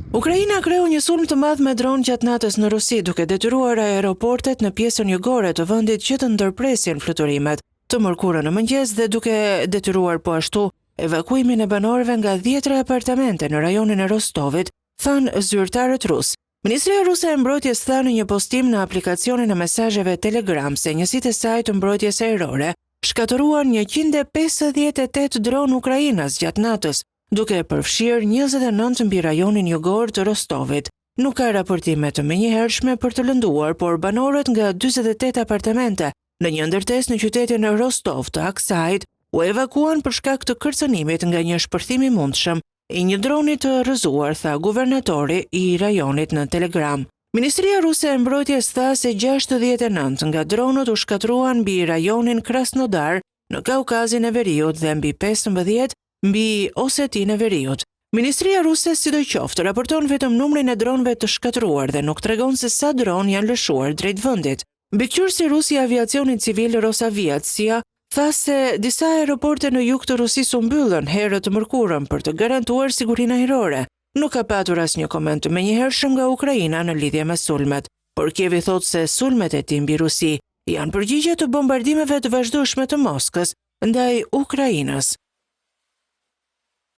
Ukraina kreu një sulm të madh me dron gjatë natës në Rusi, duke detyruar aeroportet në pjesën jugore të vendit që të ndërpresin fluturimet të mërkurën në mëngjes dhe duke detyruar po ashtu evakuimin e banorëve nga dhjetëra apartamente në rajonin e Rostovit, thanë zyrtarët rusë. Ministria ruse e Mbrojtjes tha në një postim në aplikacionin e mesazheve Telegram se njësitë e saj të mbrojtjes ajrore shkatërruan 158 dronë ukrainas gjatë natës, duke përfshirë 29 mbi rajonin jugor të Rostovit. Nuk ka raportime të menjëhershme për të lënduar, por banorët nga 48 apartamente në një ndërtesë në qytetin Rostov të Aksait u evakuuan për shkak të kërcënimit nga një shpërthim i mundshëm i një droni të rrëzuar, tha guvernatori i rajonit në Telegram. Ministria ruse e Mbrojtjes tha se 69 nga dronët u shkatërruan mbi rajonin Krasnodar në Kaukazin e Veriut dhe mbi 15 mbi Osetinë e Veriut. Ministria ruse sidoqoftë raporton vetëm numrin e dronëve të shkatërruar dhe nuk tregon se sa dronë janë lëshuar drejt vendit. Mbikëqyrësi rus i aviacionit civil Rosaviatsia tha se disa aeroporte në jug të Rusisë u mbyllën herët të mërkurën për të garantuar sigurinë ajrore. Nuk ka patur asnjë koment të menjëhershëm nga Ukraina në lidhje me sulmet, por Kievi thotë se sulmet e tij mbi Rusi janë përgjigje të bombardimeve të vazhdueshme të Moskës ndaj Ukrainës.